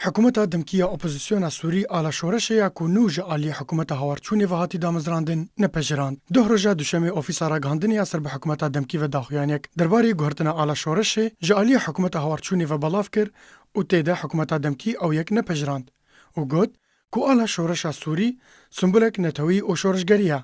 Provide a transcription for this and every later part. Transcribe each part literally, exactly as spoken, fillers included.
Hikûmeta Demkî ya Opozisyona Sûrî ala şoreşê ya ku nû ji aliyê Hikûmeta Hawarçûnê ve hatî damezrandin, nepejirand. Duh roja Duşemê Ofîsa Ragihandinê ya ser bi Hikûmeta Demkî ve daxuyaniyek derbarê guhertina ala şoreşê ji aliyê Hikûmeta Hawarçûnê ve belav kir û tê de Hikûmeta Demkî ew yek nepejirand û got ku ala şoreşa Sûrî simbolek netewî û şoreşgerî ye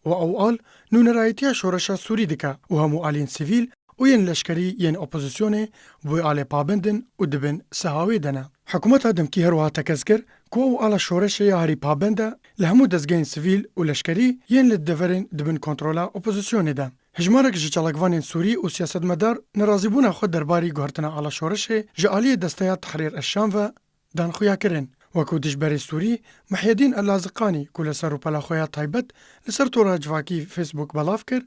û ew al nûnerayetiya şoreşa Sûrî dike û hemû aliyên sivîl û yên leşkerî yên opozisyonê bi wê alê pabend in û di bin seha wê de ne. Hikûmeta Demkî her wiha tekez kir ku ew ala şoreşê ya herî pabend e li hemû dezgehên sivîl û leşkerî yên li deverên di bin kontrola opozisyonê de. Hejmarek ji çalakvanên Sûrî û siyasetmedar nerazîbûna xwe derbarî guhertina ala şoreşê ji aliyê Desteya Tehrîr Eşşam ve dan xuyakirin. Wekû dijberê Sûrî Mihyedîn El Laziqanî ku li ser rûpela xwe ya taybet li ser tora civakî Facebook belav kir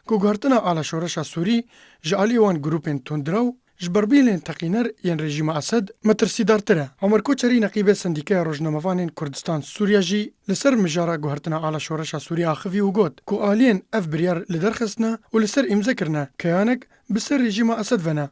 ku guhertina ala şoreşa Sûrî ji alî wan grûpên tundrew ji berbîlên teqîner yên rejîma Esed metirsîdartir e. Omer Koçerî neqîbê Sendîkeya Rojnamevanên Kurdistan Sûriye jî li ser mijara guhertina ala şoreşa Sûrî axivî û got ku aliyên ev biryar li der xistine û li ser îmze kirine keyanek bi ser rejîma Esed ve ne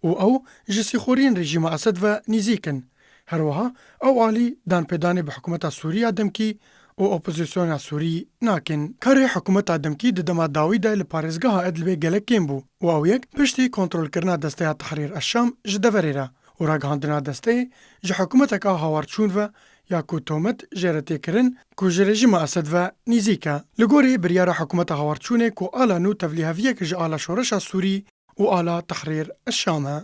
û ew ji sîxoriyên rejîma Esed ve nîzîk in. Her wiha ew alî danpêdanê bi hikûmeta Sûrî ya demkî û opozisyona Sûrî nakin. Karê hikûmeta demkî di dema dawî de li parêzgeha Idlibê gelek kêm bû û ew yek piştî kontrolkirina Desteya Tehrîr Eşşam ji deverê re û ragihandina desteyê ji hikûmeteka hawarçûn ve ya ku tomet jê re tê kirin ku ji rejîma Esed ve nîzîk e. Li gorî biryara hikûmeta hawarçûnê ku ala nû tevlîheviyek ji ala şoreşa Sûrî û ala Tehrîr Eşşam e.